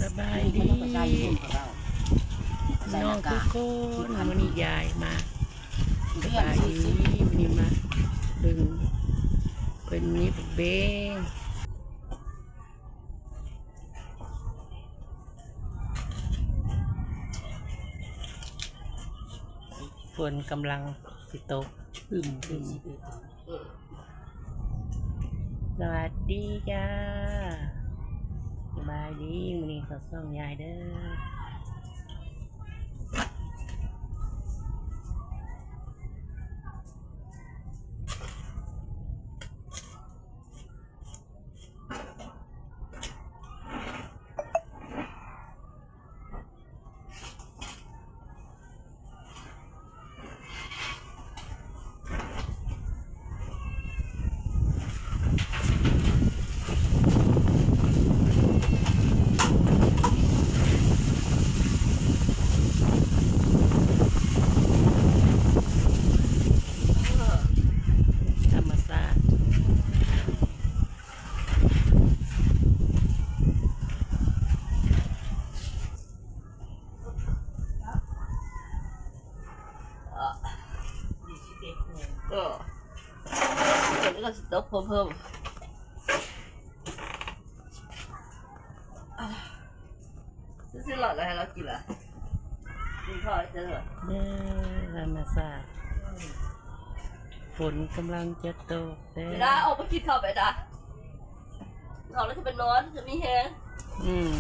ສະບາຍດີພີ່ນ້ອງທຸກຄົນ, ມື້ນີ້ຍາຍມາ ສະບາຍດີ, ມື້ນີ້ມາເບິ່ງເພິ່ນມີບັກເບງ. ຝົນກຳລັງຊິຕົກ ອືມ ອືມ. ສະຫວັດດີຈ້າ, ສະບາຍດີ, ມື້ນີ້ເຂົ້າຊ່ອງຍາຍເດີ້. ທຳມະຊາດ. ເອີ ເອີ ເອີ ດຽວນີ້ກໍຊິຕົກເພີ່ມໆ. ຊື້ຫຼອດແລ້ວໃຫ້ລາວກິນລະ ກິນເຂົ້າໃຫ້ເຈົ້າ. ເດີ ທຳມະຊາດ, ຝົນກຳລັງຈະຕົກແລ້ວ. ເວດາ ອອກໄປກິນເຂົ້າໄປດາ, ເຂົ້າແລ້ວຈະໄປນອນ ຈະມີແຮງ. ອືມ.